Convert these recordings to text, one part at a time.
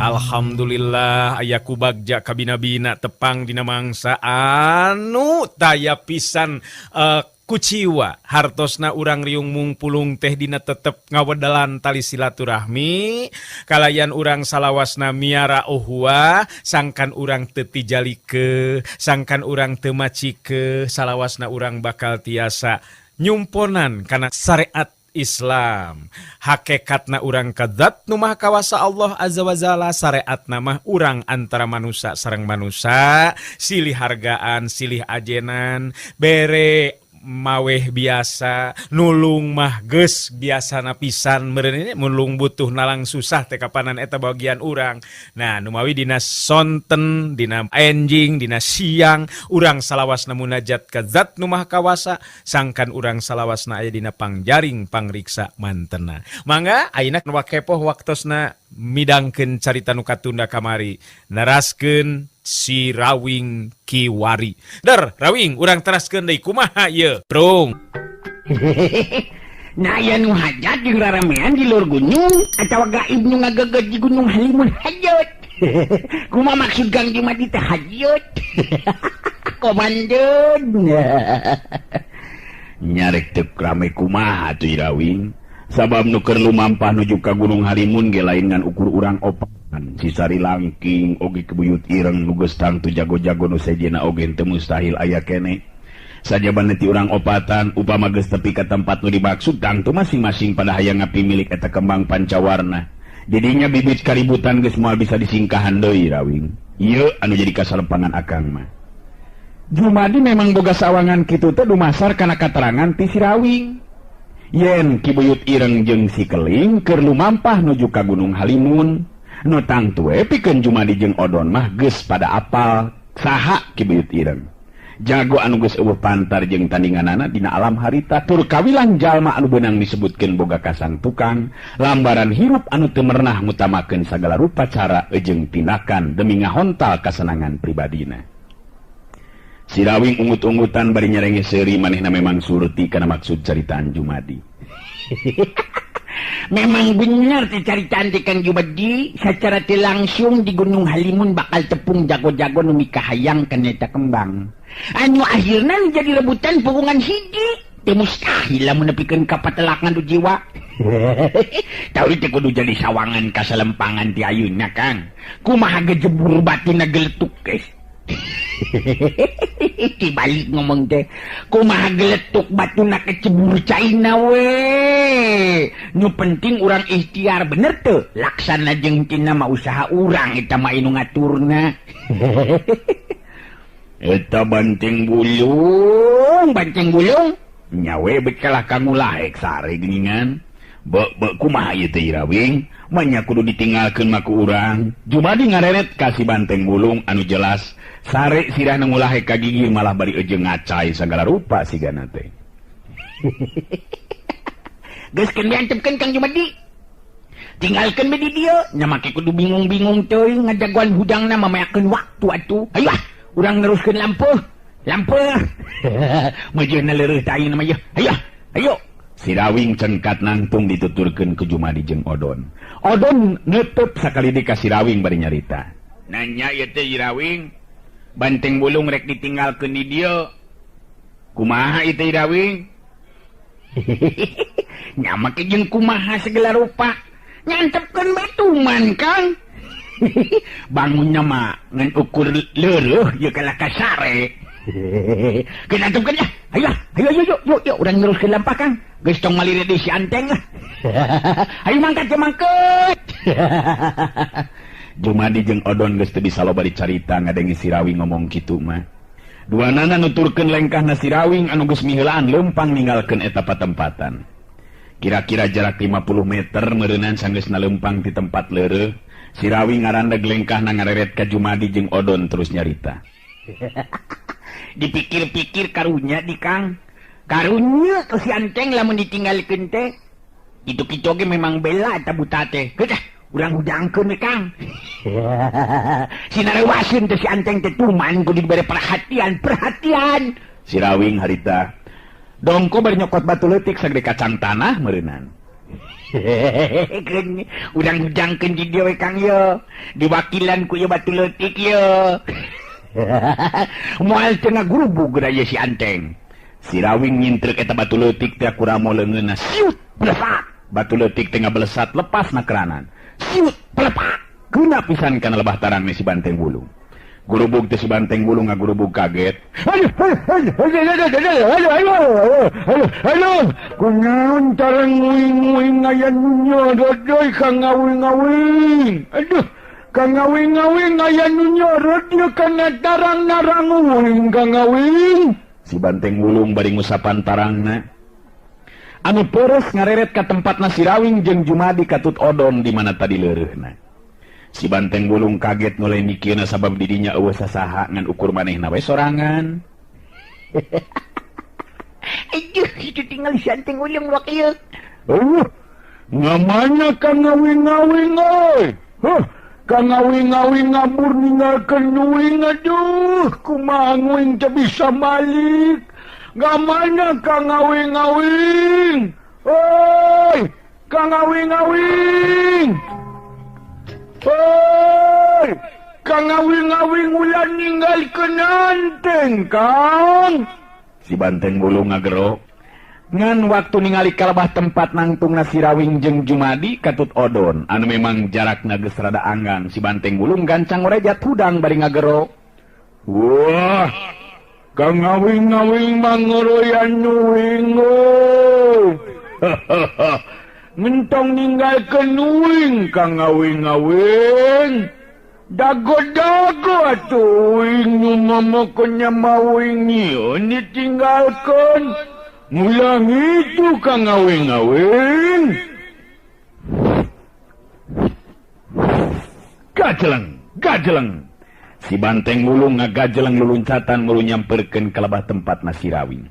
Alhamdulillah aya ku bagja kabina-bina tepang dina mangsa anu taya pisan kuciwa hartosna urang riung mungpulung teh dina tetep ngawedelan tali silaturahmi kalayan urang salawasna miara uhwa sangkan urang teu tijalike sangkan urang teu macike salawasna urang bakal tiasa nyumponan kana syariat Islam. Hakekatna urang ka zat nu maha kawasa Allah Azza wa Jalla, syariatna mah urang antara manusia sareng manusia, silih hargaan, silih ajenan, bere maweh biasa, nulung mah geus biasana pisan meureun ini nulung butuh nalang susah teh kapanan eta bagian urang. Nah, numawi dina sonten, dina enjing, dina siang urang salawasna munajat ka zat nu maha kawasa, sangkan urang salawasna aya dina pangjaring pangriksa mantena. Mangga ayeuna wakepoh waktosna midangkeun carita nu katunda kamari, neraskeun si Rawing Kiwari. Der, Rawing, urang teraskeun deui kumaha ieu? Prung. Nah, aya nu hajat jeung raramean di luar gunung atawa gaib nu ngageget di Gunung Halimun hajat. Kumaha maksud Kang Jumadi teh hajat? Komandan. Nyarek teu rame kumaha atuh Rawing. Sabab nu keur lumampah nuju ka Gunung Halimun ge lain ngan ukur urang opan. Si Sari Langking oge kebuyut ireng nu geus tangtu jago-jago nu sejenna oge teu mustahil aya keneh. Sajabana ti urang opatan upama geus tepi ka tempat nu dimaksud tangtu masing-masing pada hayang ngapimilik eta kembang pancawarna. Jadinya bibit kaributan geus moal bisa disingkahan deui Rawing. Ieu anu jadi kasalempangan akang mah. Jumadi memang boga sawangan kitu teh dumasar kana katerangan ti si Rawing. Yen Ki Buyut Ireng jeung si Keling keur lumampah nuju ka Gunung Halimun. Nu tangtu we pikeun Jumadi jeung Odon mah geus pada apal saha Ki Buyut Ireng. Jago anu geus eueuh pantar jeung tandinganana dina alam harita tur kawilang jalma anu beunang disebutkeun boga kasang tukang lambaran hirup anu teu merenah ngutamakeun sagala rupa cara jeung tindakan demi ngahontal kasenangan pribadina. Si Rawing ungut-ungutan bari nyerenge seuri manehna memang surti kana maksud caritaan Jumadi. Memang bener teh caritaan teh Kang Jumadi, secara teu langsung di Gunung Halimun bakal tepung jago-jago nu mikahayang kana eta kembang. Anu akhirna jadi rebutan pugungan hiji. Teu mustahil lamun nepikeun ka patelakan du jiwa. Tahu teh kudu jadi sawangan kasalempangan ti ayeuna Kang. Kumaha gejebur batinna geletuk geus. Dibalik ngomong teh kumaha geletuk batuna kecebur caina we. Nu penting urang ikhtiar bener teu laksana jeung tina mah usaha urang eta mah anu ngaturna. Eta banting bulung nyawe bekalah kangulahek sare geuningan. Be kumaha ieu teh Rawing manya kudu ditinggalkeun mah ku urang. Jumadi ngareret ka si banteng bulung anu jelas sare sirah nu ngulahek ka gigi malah bari eujeung ngacai sagala rupa sigana teh. Geus keun diantepkeun Kang Jumadi. Tinggalkeun we di dieu nya make kudu bingung-bingung teuing ngajagoan hudangna mamayakeun waktu atuh. Hayu ah urang neruskeun lampuh. Lampuh. Mejeuna leureut teh ayeuna mah yeuh. Hayu ah, ayo. Si Rawing cengkat nangtung dituturkeun ku Jumadi jeung Odon. Odon neuteub sakali deui ka si Rawing bari nyarita. Nanya ieu teh Rawing, banteng bulung rek ditinggalkeun di dieu. Kumaha ieu teh Rawing? Nya make jeung kumaha segala rupa. Nyantepkeun batuman Kang. Bangunnya mah ngan ukur leureut ieu kalah ka sare. Keun antepkeun lah. Ayo, ayo, ayo, yuk, yuk, yuk, urang neruskeun lampah Kang. Geus tong malire di si anteng lah. Ayo mangkat ke mangkat. Jumadi jeung Odon geus teu bisa loba dicarita ngadenge si Rawing ngomong kitu mah. Duanana nuturkeun lengkahna si Rawing anu geus miheulaan leumpang ninggalkeun eta patempatan. Kira-kira jarak 50 meter meureunan sanggeusna leumpang ti tempat leureuh, si Rawing ngarandeg lengkahna ngareret ka Jumadi jeung Odon terus nyarita. Dipikir-pikir karunya di Kang. Karunya ke si anteng lamun ditinggalkeun teh. Kitu-kitu oge memang bela eta buta teh. Geus ah, urang hudangkeun we Kang. Sinarewaseun teh si anteng teh tuman kudu dibere perhatian, perhatian. Si Rawing harita dongko bari nyokot batu leutik sagede kacang tanah meureunan. Urang hudangkeun di dieu we Kang ye. Diwakilan ku ieu batu leutik ye. Moal teu ngagurubug geura ieu si Anteng. Si Rawing nyintrek eta batu leutik teh kuramo leungeunna siut blesak. Batu leutik teh ngabelesat lepas na keranan. Siut pelepak. Keuna pisan kana lebah tarang si Banteng Wulung. Gurubug teh si Banteng Wulung ngagurubug kaget. Aduh, aduh, aduh, aduh, aduh, aduh, kunaon tarang nguing-nguing aya nu nyorot deui ka ngawing-ngawing. Aduh, ka ngawing-ngawing aya nu nyorot ieu kana tarang naranguing ka ngawing. Si Banteng Wulung bari ngusapan tarangna. Anu peres ngareret ka tempatna si Rawing jeung Jumadi katut Odon di mana tadi leureuhna. Si Banteng Wulung kaget mulai mikirna sabab didinya eueuh sasaha ngan ukur manehna we sorangan. Aduh, itu tinggal si Anteng Wulung wakil. Eueuh, ngamana ka ngawing-ngawing euy. Heuh, ka ngawing-ngawing ngabur ninggalkeun uing aduh, kumaha nguing teu bisa balik. Ngamana ka ngawing-ngawing. Oi, ka ngawing-ngawing. Hei, Kang ngawing-ngawing ulah ninggalkeun Anteng, Kang. Si Banteng Wulung ngagero. Ngan waktu ningali kalebah tempat nangtungna si Rawing jeung Jumadi katut Odon anu memang jarakna geus rada anggang, si Banteng Wulung gancang orejat hudang bari ngagero. Wah, Kang ngawing-ngawing mangoroyan uing euy. Ngentong ninggalkeun uing Kang ngawing-ngawing. Dago-dago atuh uing nu momokeun nya uing ieu ditinggalkeun. Mulang itu Kang ngawing-ngawing. Gajeleng, gajeleng. Si Banteng Wulung ngagajeleng luluncatan mulu nyamperkeun ka lebah tempatna si Rawing.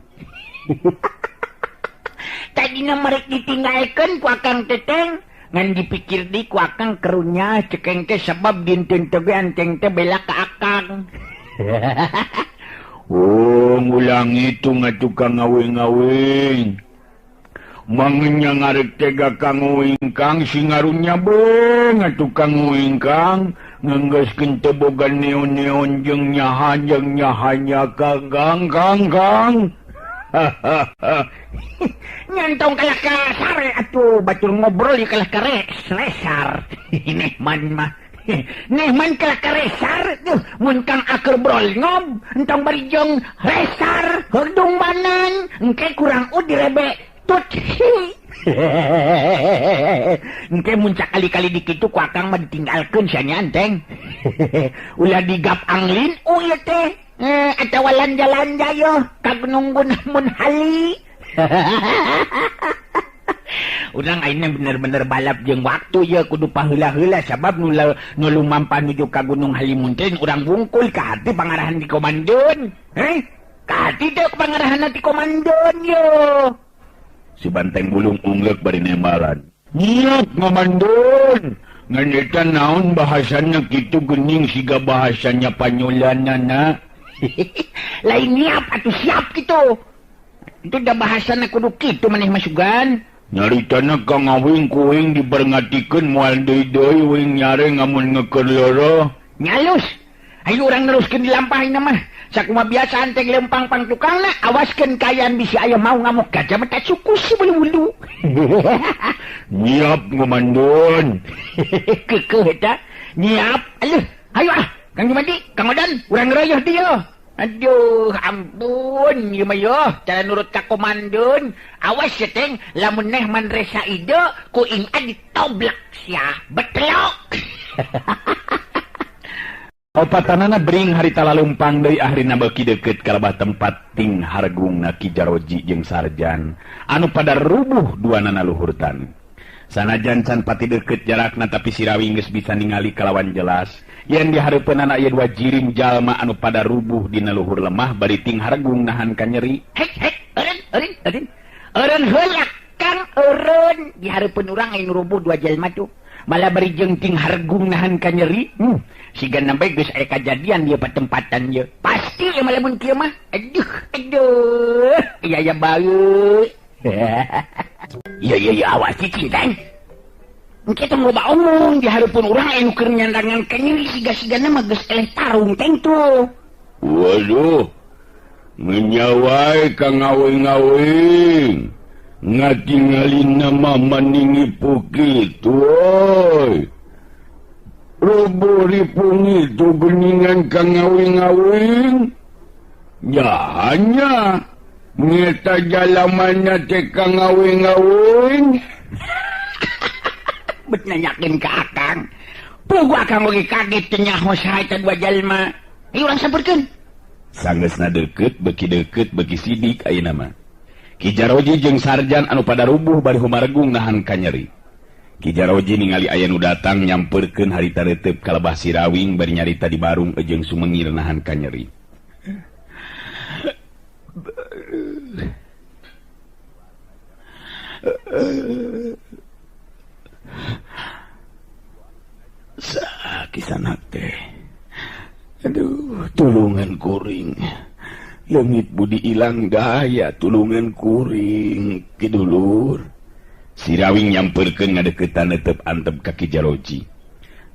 Tadina merek ditinggalkeun ku Akang Teteng, ngan dipikir di ku Akang kerunya cekeng teh sebab dinten teh ge Anteng teh bela ka Akang. Oh, ngulang itu ngatukang ngawing-ngawing. Mangnya ngarek tega kang ngawingkang si ngarunya be ngatukang ngawingkang ngenggeuskeun teu boga neon-neon jeung nyaha jeung nyahanya kang kang kang. Nyantong kalah ka sare atuh batur ngobrol ieu kalah ka resar. Nehman mah. Nehman kalah ka resar tuh mun kang akur brol ngob entong bari jeung resar herdung manan engke kurang ud direbe tut. Engke mun sakali-kali dikitu ku Akang mah ditinggalkeun sia nya Anteng. Ulah digap anglin ieu teh. Atawa lanja-lanja yo ka gunung mun hali. Urang ayeuna bener-bener balap jeung waktu ye kudu paheula-heula sabab nu lumampah nuju ka Gunung Halimun teh urang wungkul ka hati pangarahan di komandon. Ka hati teh pangarahan di komandon yo. Si Banteng Wulung ungleuk bari nembalan. Nyiap komandon. Ngan eta naon bahasana kitu geuning siga bahasanya panyolanana. Lain nyiap atuh siap kitu. Itu dah bahasana kudu kitu maneh masugan. Nyaritana ka ngawing kuing diperngatikeun moal deui-deui uing nyare ngamun ngeukeun loro. Nyalus. Ayo urang neruskeun dilampah ayeuna mah. Sakumaha biasa Anteng lempang pang tukangna, awaskeun kayan bisi aya mau ngamuk gajah mah tak suku si bulu-bulu. Nyiap ngomandon. Keukeuh eta. Nyiap. Aduh, ayo ah. Kang Jumadi, Kang Odan, urang ngeroyoh dieu. Aduh, ampun, ieu mah yo, cara nurut ka komandon. Awas ya Teng, lamun neh man resa ide, ku ing ditoblak sia, betelok. Opatanana bring harita lalumpang deui ahrina beuki deukeut ka lebah tempat ting hargungna Ki Jaroji jeung Sarjan anu pada rubuh duanana luhurtan. Sanajan can pati deukeut jarakna tapi si Rawing geus bisa ningali kalawan jelas yen dihareupeunana ieu dua jirim jalma anu pada rubuh dina luhur lemah bari ting hargung nahan ka nyeri. Hek hek, eureun eureun eureun. Eureun heula Kang eureun dihareupeun urang anu rubuh dua jalma tuh. Malah bari jeung ting hargung nahan ka nyeri. Siga nambae geus aya kajadian ieu patempatan ieu. Pasti ieu mah lamun kieu mah. Aduh aduh. Iya ya bae. Iya iya iya awas cicing teng. Engke tong loba omong di hareupeun urang anu keur nyandangan kanyeri siga-sigana mah geus eleh tarung teng tuh. Waduh. Menyawai kang ngawing-ngawing. Ngatingalina mah maningi pukit woi. Rubuh ripungi tu geningan kang ngawing-ngawing. Ya hanya ngeta jalamannya teh kang ngawing-ngawing. Bet nanyakeun ka akang. Pugu akang oge kaget teh nyaho saha eta dua jalma. Ayo urang sampeurkeun. Sanggeusna deukeut beuki sidik ayeuna mah. Ki Jaroji jeung Sarjan anu pada rubuh bari humaregung nahan kanyeri. Ki Jaroji ningali aya nu datang nyampeurkeun harita reuteup ka lebah Sirawing bari nyarita di barung jeung sumengir nahan kanyeri. Sakisanak teh. Aduh, tulungan kuring. Leungit budi ilang daya tulungan kuring kidulur. Sirawing nyampeurkeun ngadeuketan neuteup antep ka Ki Jaroji.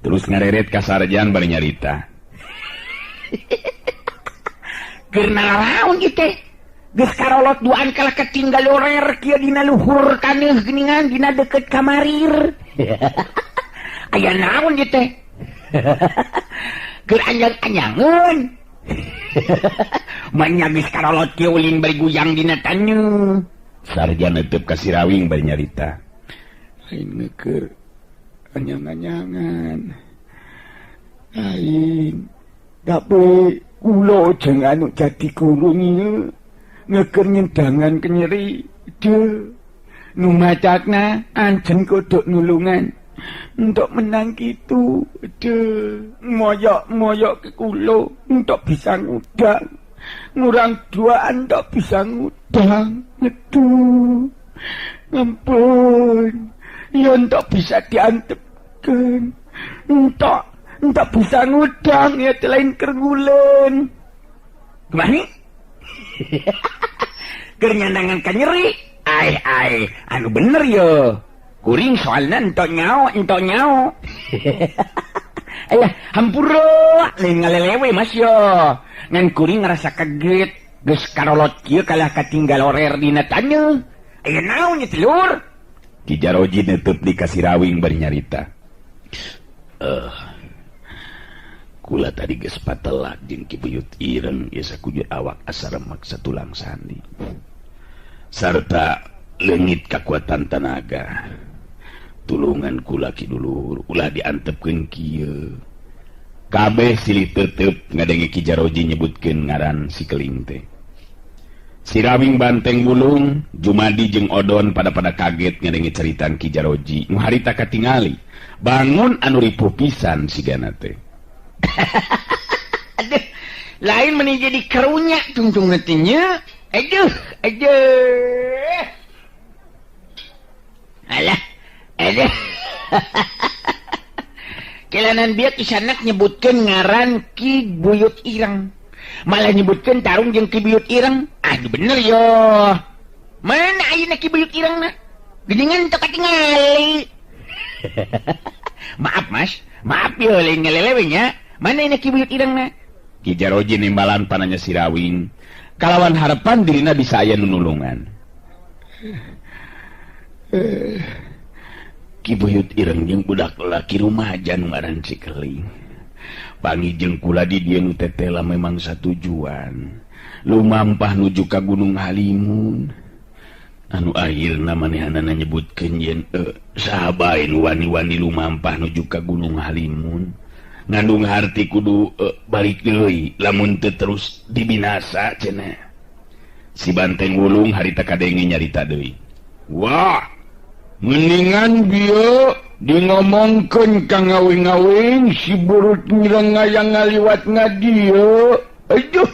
Terus ngareret ka Sarjan bari nyarita. Keur naraon ieu teh? Geus karolot duaan kalah katinggal orer kieu dina luhur taneuh geuningan dina deukeut kamarir. Aya naon ieu teh? Keur anyang-anyangeun. Manya geus karolot kieu ulin bari guyang dina taneuh. Sarjan neuteub ka Sirawing bari nyarita. Lain ngeukeur anyang-anyangan. Lain tapi kula jeung anu jadi guru ieu ngeukeur nyendangan kenyeri. Deuh. Nu macatna anjen kodok nulungan. Untuk menang gitu, deuh. Moyok-moyok ke kula untuk bisa ngudang. Ngurang duaan tak bisa ngudang. Aduh. Ampun. Ya untuk bisa diantepkeun. Untuk bisa ngudang ya lain kergulen. Kumaha nih? Keur nyandangan kanyeri. Ai ai, anu bener yo. Kuring soalna entok nyao, entok nyao. Ayah, hampura lain ngalelewe mas yo. Ngan kuring ngerasa kaget. Geus karolot kieu kalah katinggal orer dina taneuh. Aya naon nya telur? Ki Jaroji neuteub di ka Sirawing bari nyarita. Kula tadi geus patelak jeung Ki Buyut Ireng ieu sakujur awak asa remek satulang sandi. Sarta leungit kakuatan tanaga. Tulungan kula ki dulur ulah diantepkeun kieu. Kabeh silih tetep ngadenge Ki Jaroji nyebutkeun ngaran si keling teh. Sirawing banteng bulung, Jumadi jeung Odon pada-pada kaget ngadenge ceritaan Ki Jaroji. Nu harita katingali, bangun anu ripuh pisan sigana teh. Aduh, lain meni jadi karunya tungtung teh nya. Aduh, aduh. Alah, aduh. Kelanan bieu kisanak nyebutkeun ngaran Ki Buyut Ireng. Malah nyebutkeun tarung jeung Ki Buyut Ireng. Aduh bener yo. Mana ayeuna Ki Buyut Ireng na? Geuningan teu katingali. Maaf Mas, maaf yo lain ngalelewe nya. Mana ayeuna Ki Buyut Ireng na? Ki Jaroji nimbalan pananya Sirawing. Kalawan harapan dirina bisa aya nu nulungan. Ki Buyut Ireng jeung budak lelaki rumaja nu ngaran si Keling. Pangi jeung kula di dieu nu tetela memang satujuan. Lumampah nuju ka Gunung Halimun. Anu akhirna manehanana nyebutkeun yen saha bae nu wani-wani lumampah nuju ka Gunung Halimun. Ngandung harti kudu balik deui lamun teu terus dibinasa cenah. Si Banteng Wulung harita kadenge nyarita deui. Wah, mendingan bieu di ngomongkeun ka ngawing-ngawing si burut ngireng ngayang ngaliwat ngadieu. Aduh,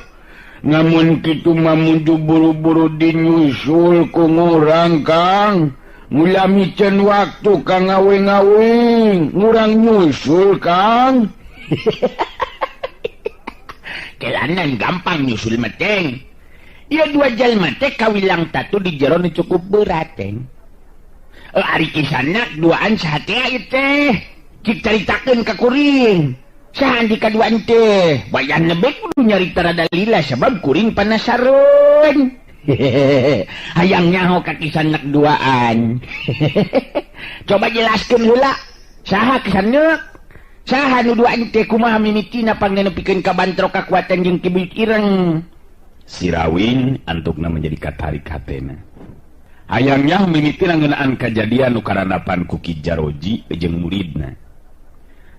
namun kitu mah muju buru-buru dinyusul ku ngurang Kang. Mula miceun waktu ka ngawing-ngawing, ngurang nyusul Kang. Kelanan gampang nyusul mah teng. Ieu dua jalma teh kawilang tatu di jero nu cukup berat teng. Ari kisanak duaan saha teh ieu teh? Cik caritakeun ka kuring. Saha di kaduaan teh? Bayan lebih kudu nyarita rada lila sabab kuring panasaran. Hayang nyaho ka kisanak duaan. Coba jelaskeun heula. Saha kisanak? Saha nu duaan teh kumaha mimitina pangnepikeun ka bantrok kakuatan jeung Ki Buyut Ireng? Sirawing antukna menjadi katarik hatena. Hayangnya mimitina ngeunaan kajadian nu karandapan ku Ki Jaroji jeung muridna.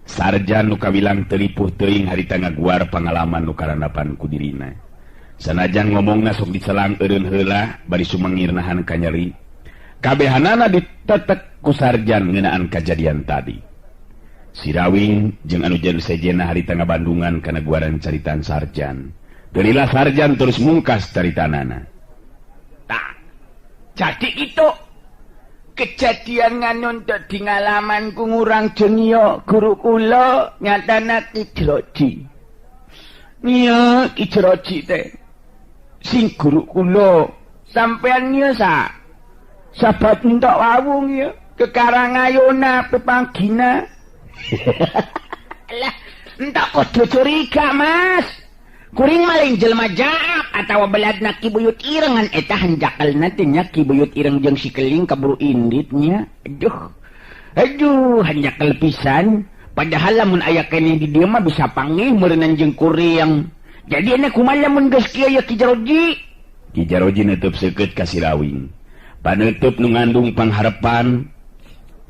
Sarjan nu kawilang teu ripuh teuing harita ngaguar pangalaman nu karandapan ku dirina. Sanajan ngomongna sok diselang eureun heula bari sumengir nahan kanyeri. Kabehanana ditetek ku Sarjan ngeunaan kajadian tadi. Sirawing jeung anu jadi sejena harita ngabandungan kana guaran caritaan Sarjan. Gelilah Sarjan terus mungkas caritanana. Tak, jadi itu kejadian nganun di ngalaman ku ngurang jengio guru kula nyatana Ki Jeroji. Nia Ki Jeroji teh sing guru kula sampean nia sa sahabat entok wawung ya ke Karangayona pepanggina. Lah entok kudu curiga Mas. Kuring maling jelma jaak atawa beladna Ki Buyut Irengan eta hanjakalna teh nya Ki Buyut Ireng jeung si Keling kaburu inditnya. Aduh. Aduh hanjakal pisan. Padahal lamun aya keneh di dieu mah bisa panggih meureunnan jeung kuring. Jadi ene kumaha lamun geus kieu ya Ki Jaroji? Ki Jaroji neuteub seukeut ka Sirawing. Paneuteub nu ngandung pangharepan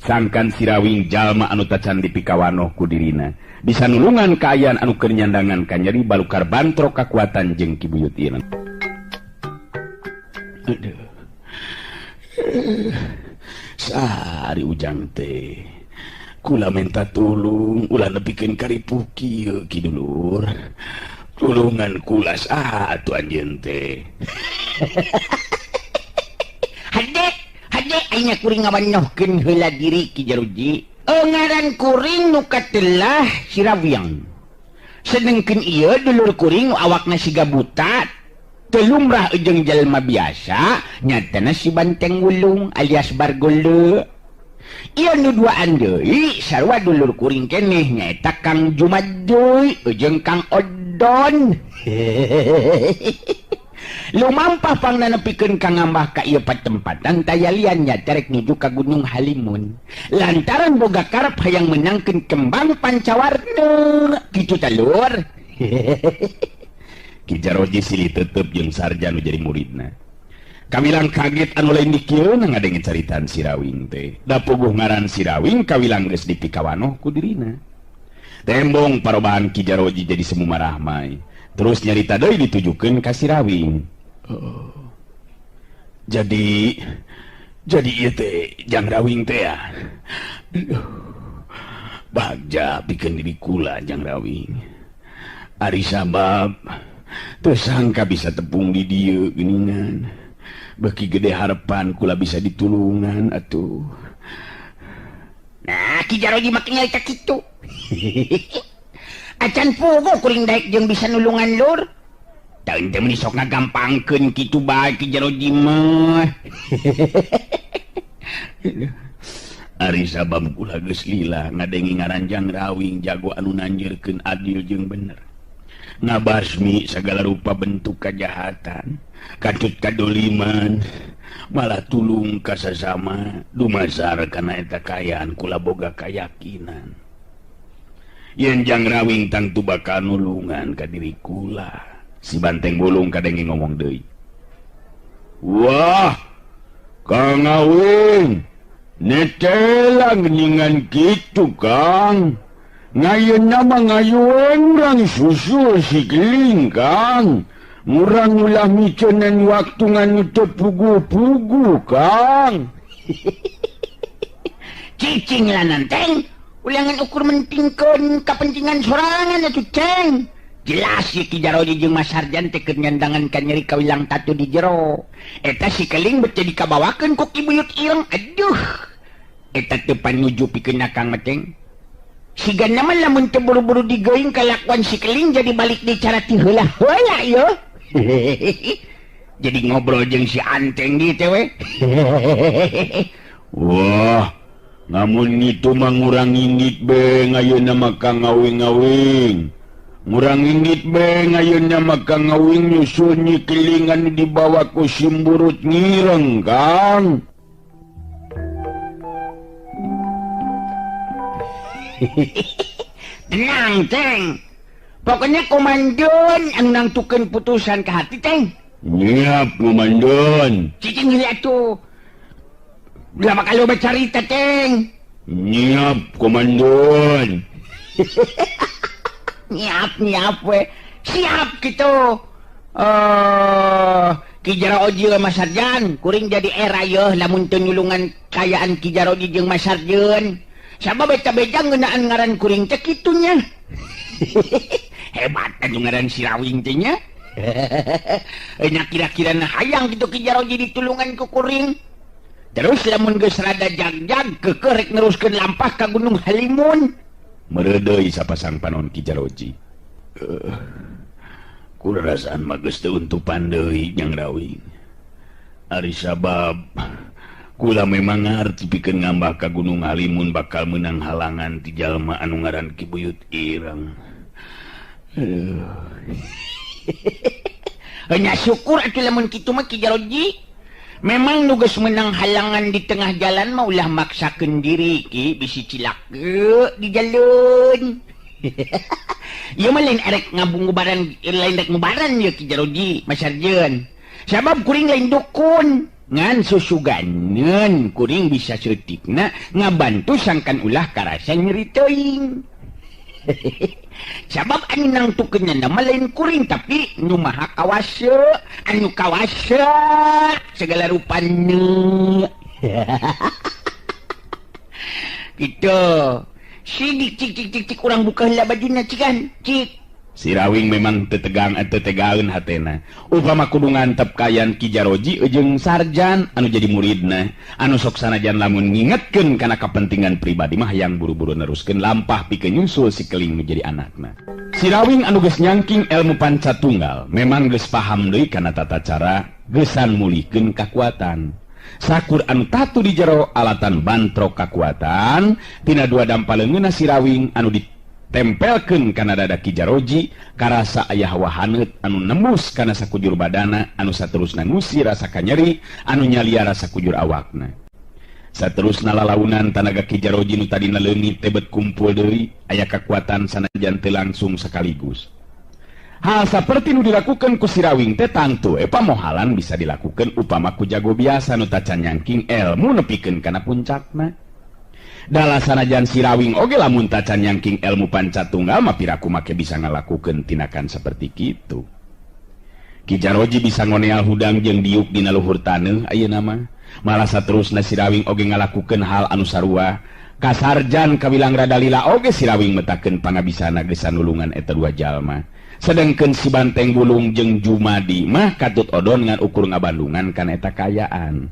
sangkan Sirawing jalma anu tacan dipikawanoh ku dirina. Bisa nulungan kaayaan anu keur nyandangan kanyeri balukar bantrok kakuatan jeung Ki Buyut Ireng. Aduh. Sari ujang teh. Kula minta tulung ulah nepikeun karipuh kieu Ki dulur. Tulungan kula saha atuh anjeun teh. Hade, hade aing kuring ngawanohkeun heula diri Ki Jaroji. Ngaran kuring nu katelah Sirawiang. Sedengkeun ieu dulur kuring nu awakna siga buta, teu lumrah jeung jelema biasa, nyatana si Banteng Wulung alias Bargole. Ieu nu duaan deui sarua dulur kuring keneh nyaeta Kang Jumad deui jeung Kang Odon. Lumampah pangna nepikeun ka ngambah ka ieu patempatan tayalian nya rek nuju ka Gunung Halimun. Lantaran boga karep hayang menangkeun kembang pancawarna kitu talur. Ki Jaroji silih tetep jeung Sarjan nu jadi muridna. Kawilang kaget anu lain dikieuna ngadenge caritaan Sirawing teh. Da puguh ngaran Sirawing kawilang geus dipikawanoh ku dirina. Tembong parobahan Ki Jaroji jadi semu marahmai. Terus nyarita deui ditujukeun ka Sirawing. Oh. Jadi ieu teh Jang Rawing teh ya. Aduh. Bagja pikeun diri kula Jang Rawing. Ari sabab teu sangka bisa tepung di dieu geuningan. Beuki gede harapan kula bisa ditulungan atuh. Nah, Ki Jaroji mah nyarita kitu. Acan puguh kuring daek jeung bisa nulungan lur. Taun teh meuni sok ngagampangkeun kitu bae Ki Jaroji mah. Ari sabab kula geus lila ngadenge ngaran Jang Rawing jago anu nanjirkeun adil jeung bener. Ngabasmi segala rupa bentuk kajahatan, katut kadoliman, malah tulung ka sasama dumasar kana eta kaayaan kula boga kayakinan. Yen Jang Rawing tangtu bakal nulungan ka diri kula. Si Banteng Bulung kadenge ngomong deui. Wah, Kang Awing, netela geuningan kitu Kang. Ngayeuna mah ngayueun urang susul si Keling Kang. Murang ulah miceunan waktu nganu teu pugu-pugu Kang. Cicing lah nanteng. Ulangan ukur mentingkeun kapentingan sorangan atuh ceng. Jelas si Ki Jaroji jeung Mas Sarjan teh keur nyandangan ka nyeri kawilang tatu di jero. Eta si Keling bet jadi kabawakeun ku Ki Buyut Ireng. Aduh. Eta teu panuju pikeun Kang Maceng. Sigana mah lamun teu buru-buru digeuing kalakuan si Keling jadi balik di cara ti heula-heula yo. Jadi ngobrol jeung si Anteng di teh we. Wah, namun itu mah ngurang inggit beng ayeuna mah Kang Ngawing-ngawing. Ngurang inggit beng ayeuna mah Kang Ngawing nyusul nyikilingan dibawa ku Simburut Ngireng Kang. Tenang, Teng. Pokoknya komandon anu nangtukeun putusan ke hati, Teng. Nyiap komandon. Cicing heula atuh. Lama kalau bercerita, Teng. Nyiap komandon. Nyiap, nyiap we. Siap gitu. Ki Jaro Oji Mas Sarjan, kuring jadi era yeuh lamun teu nyulungan kayaan Ki Jaro Oji jeung Mas Sarjan. Sabab eta beja ngeunaan ngaran kuring teh kitu nya. Hebat anu ngaran si Rawing teh nya. Nya kira-kira na hayang kitu Ki Jaro Oji ditulungan ku kuring. Terus lamun geus rada jag-jag keukeuh rek neruskeun lampah ka Gunung Halimun. Meredeui sapasang panon Ki Jaro Oji. Kurasaan mah geus teu untupan deui Jang Rawing. Ari sabab kula memang ngarti pikeun ngambah ka Gunung Halimun bakal meunang halangan ti jalma anu ngaran Ki Buyut Ireng. Aduh. Nya syukur atuh lamun kitu mah Ki Jaro Oji. Memang nu geus meunang halangan di tengah jalan mah ulah maksakeun diri Ki, bisi cilaka di jalan. Ieu mah lain erek ngabungubaran, lain rek ngubaran ieu Ki Jaro Oji, Mas Sarjan. Sabab kuring lain dukun. Ngan susuganeun kuring bisa seutikna ngabantu sangkan ulah karasa nyeri teuing. Sabab anu nangtukeun mah lain kuring tapi nu maha kawasa, anu kawasa segala rupana. Gitu. Sidik cik cik cik cik urang buka heula bajuna cikan, cik. Si Rawing memang tetegang tetegaeun hatena. Upama kudu ngantep kayan Ki Jaro Oji jeung Sarjan anu jadi muridna, anu sok sanajan lamun ngingetkeun kana kepentingan pribadi mah hayang buru-buru neruskeun lampah pikeun nyusul si Keling nu jadi anakna. Si Rawing anu geus nyangking ilmu panca tunggal memang geus paham deui kana tata cara geusan mulihkeun kakuatan. Sakur anu tatu di jero alatan bantrok kakuatan tina dua dampaleungeunna si Rawing anu di tempelkeun kana dada Ki Jaro Oji karasa aya hawa haneut anu nembus kana sakujur badana anu saterusna ngusir rasa kanyeri anu nyalia rasa kujur awakna. Saterusna lalaunan tanaga Ki Jaro Oji nu tadina leungit tebet kumpul deui aya kakuatan sanajan teu langsung sekaligus. Hal saperti nu dilakukeun ku si Rawing teh tangtu pamohalan bisa dilakukeun upama ku jago biasa nu tacan nyangking elmu nepikeun kana puncakna. Dala sanajan si Rawing oge lamun tacan nyangking ilmu panca tunggal mah piraku make bisa ngalakukeun tindakan seperti kitu. Ki Jaro Oji bisa ngoneal hudang jeung diuk dina luhur taneuh ayeuna mah. Malah saterusna si Rawing oge ngalakukeun hal anu sarua. Kasarjan kawilang rada lila oge si Rawing metakeun pangabisana geus nulungan eta dua jalma. Sedengkeun si Banteng Bulung jeung Jumadi mah katut odon ngan ukur ngabandungan kana eta kayaan.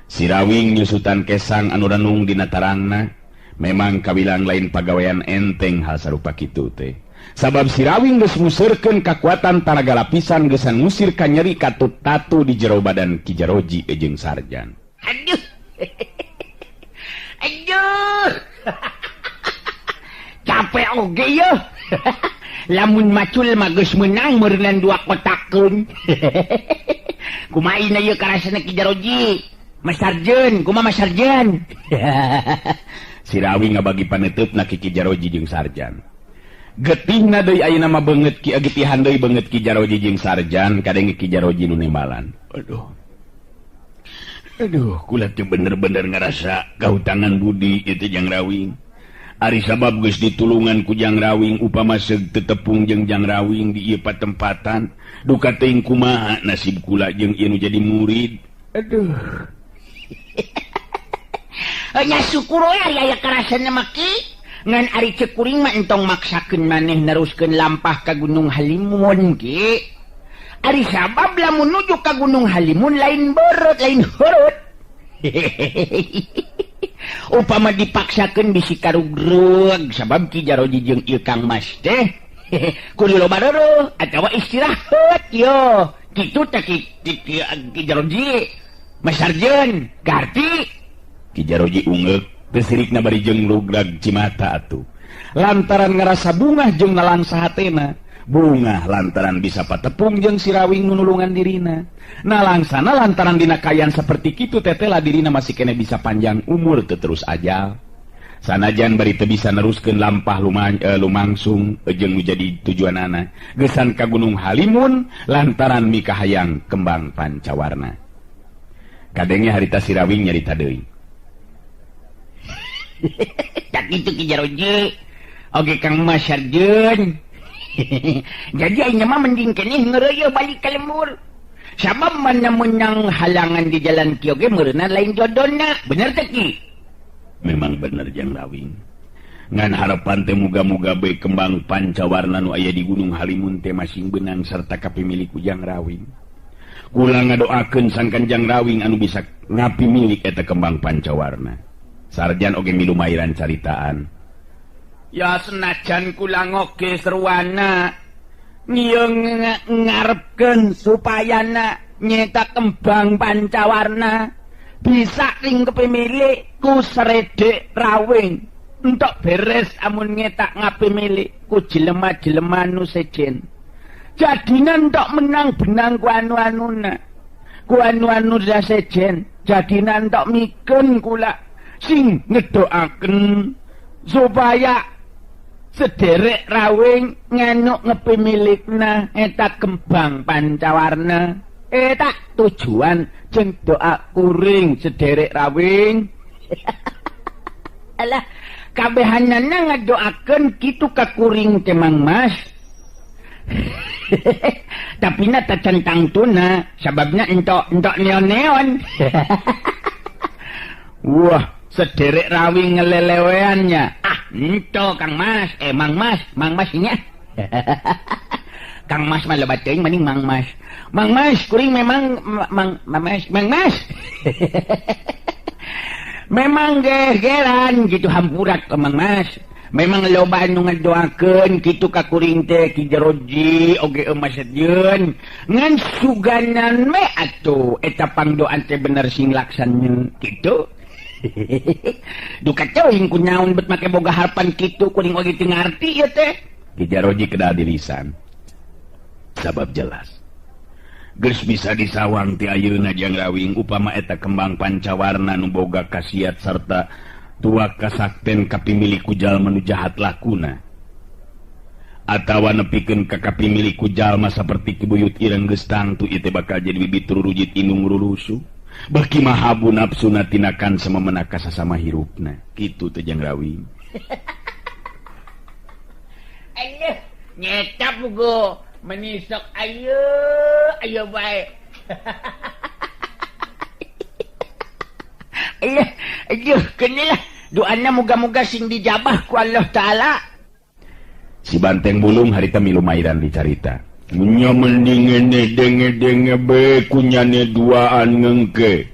Si Rawing nyusutan kesang anu renung dina tarangna, memang kawilang lain pagawean enteng hal sarupa kitu teh. Sabab si Rawing geus nguseurkeun kakuatan tanaga lapisan geusan ngusir kanyeri katut tatu di jero badan Ki Jaro Oji jeung Sarjan. Aduh. Aduh. Capek oge yeuh. Lamun macul mah geus meunang meureunan dua kotakeun. Kumaha ieu karasana Ki Jaro Oji? Mas Sarjan, kumaha Mas Sarjan? Si Rawing ngabagi paneuteup na Ki Jaro Oji jeung Sarjan. Getihna deui ayeuna mah beungeut ki getihan deui beungeut Ki Jaro Oji jeung Sarjan kadenge Ki Jaro Oji nu nembalan. Aduh. Aduh, kula teh bener-bener ngarasa kahutangan budi ieu teh Jang Rawing. Ari sabab geus ditulungan ku Jang Rawing upama seug teu tepung jeung Jang Rawing di ieu patempatan, duka teuing kumaha nasib kula jeung ieu nu jadi murid. Aduh. Nya syukur we ari aya karasana mah Ki. Ngan ari ceuk kuring mah entong maksakeun maneh neruskeun lampah ka Gunung Halimun Ki. Ari sabab lamun nuju ka Gunung Halimun lain beurut lain hurut. Upama dipaksakeun bisi karugrug sabab Ki Jaro Oji jeung ieu Kang Mas teh kudu loba reureun atawa istirahat yo. Kitu teh Ki Jaro Oji. Mas Sarjan, garti. Ki Jaroji ungeuk teu sirikna bari jeung luglag cimata atuh. Lantaran ngarasa bungah jeung nalangsa hatena. Bungah lantaran bisa patepung jeung si Rawing nu nulungan dirina. Nalangsana lantaran dina kaayaan saperti kitu tetela dirina masih kene bisa panjang umur teu terus ajal. Sanajan bari teu bisa neruskeun lampah lumangsung jeung nu jadi tujuanana. Gesan ka Gunung Halimun lantaran mikahayang kembang pancawarna. Kadenge harita si Rawing nyarita deui. Tak kitu Ki Jaroji. Oge Kang Mas Sarjun. Jadi aing mah mending keneh ngeureuy balik ka lembur. Sabab mana menang halangan di jalan kieu ge meureunna lain jodona. Bener teh Ki? Memang bener Jang Rawing. Ngan harapan teh muga-muga bae kembang pancawarna nu aya di Gunung Halimun teh masing benang serta kapimilik ku Jang Rawing. Kula ngadoakeun sangkan Jang Rawing anu bisa ngapimilik eta kembang pancawarna. Sarjan oge milu mairan caritaan. Ya senajan kula ngoge serwana ngieung ngarepkeun supayana nyetak kembang pancawarna bisa ring kepemilik ku seredek Rawing entok beres amun nyetak ngapemilik ku jelema-jelema nu sejen. Jadina entok menang benang ku anu-anuna ku anu-anu sejen. Jadina entok mikeun kula sing ngedoaken supaya sederek Rawing nganuk ngepemilikna eta kembang pancawarna. Eta tujuan jeung doa kuring sederek Rawing. Alah kabehanana ngadoakeun kitu ka kuring teh Mang Mas. Tapi na tacan tangtuna sababna entok entok neon-neon. Wah, sederek Rawing ngeleleweannya. Ah, ento Kang Mas, Mang Mas, Mang Mas nya. Kang Mas mah lebat teuing mending Mang Mas. Mang Mas kuring memang Mang Mas, Mang Mas. Memang gegeran gitu hampurat ke Mang Mas. Memang loba anu ngadoakeun kitu ka kuring teh Ki Jaroji oge Mas Sarjun. Ngan suganan we atuh eta pangdoan teh bener sing laksana kitu. Duka teuing ku naon bet make boga harapan kitu kuring oge teu ngarti ieu teh. Ki Jaroji kedah dilisan. Sabab jelas. Geus bisa disawang ti ayeuna Jang Rawing upama eta kembang pancawarna nu boga khasiat sarta tua kasakten kapimilik ku jalma nu jahat lakuna. Atawa nepikeun ka kapimilik ku jalma saperti Ki Buyut Ireng geus tangtu ieu teh bakal jadi bibit rurujit indung rurusuh. Baki mahabu nafsuna tinakan samemena ka sasama hirupna. Kitu teh Jang Rawing. Aduh, nyetap go menisok ayo ayo bae. Aduh, aduh, kenalah doana moga-moga sing dijabah ku Allah Taala. Si Banteng Bulung harita milu mairan dicarita. Nya mending ngene denge-denge be kunyane duaan ngengke.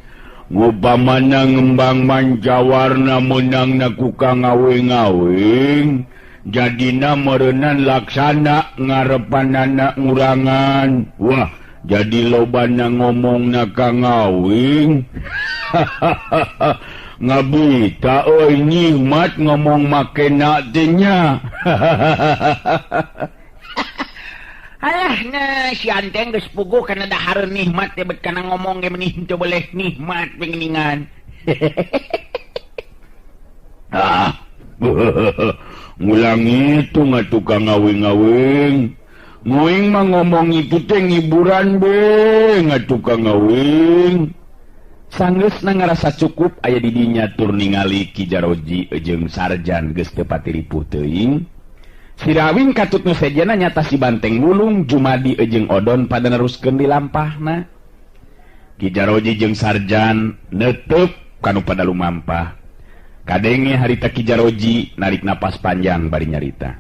Ngupamana ngembang mancawarna meunangna ku Kang Awing-awing. Jadina meureunan laksana ngarepanana ngurangan. Wah, jadi lobana ngomongna Kang Awing. Ngabita euy nikmat ngomong makena teh nya. Alah na si Anteng geus puguh kana dahar nikmat teh bet kana ngomong ge menih teu boleh nikmat penginingan. Ah. Ngulang itu ngatuh Kang Awing-awing. Nguing mah ngomong itu teh ngiburan be ngatuh Kang Awing. Sanggeusna ngarasa cukup aya di dinya tur ningali Ki Jaroji jeung Sarjan geus teu patiripuh teuing. Si Rawing katut nu sejena nyata si Banteng Bulung, Jumadi jeung Odon pada neruskeun di lampahna. Ki Jaroji jeung Sarjan netep kanu pada lumampah. Kadenge harita Ki Jaroji narik napas panjang bari nyarita.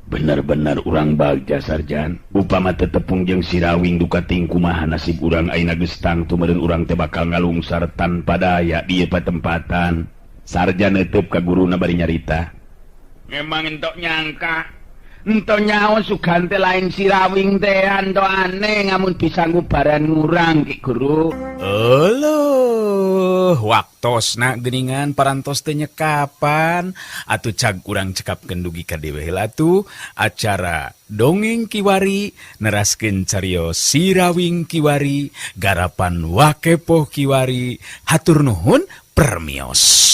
Bener-bener urang bagja Sarjan. Upama tetepung jeung si Rawing duka ting kumaha nasib urang ayeuna geus tangtu meureun urang teh bakal ngalungsar tanpa daya di ieu patempatan. Sarjan netep ka guruna bari nyarita. Memang entok nyangka entok nyaho sugan teh lain si Rawing teh anto aneh ngamun bisa ngubaran ngurang Ki Guru. Euleuh. Waktosna geuningan parantos teh nyekapan. Atuh cag urang cekapkeun dugi ka dieu heula tuh acara Dongeng Kiwari, neraskeun carios Sirawing Kiwari, garapan Wakepoh Kiwari. Hatur nuhun, permios.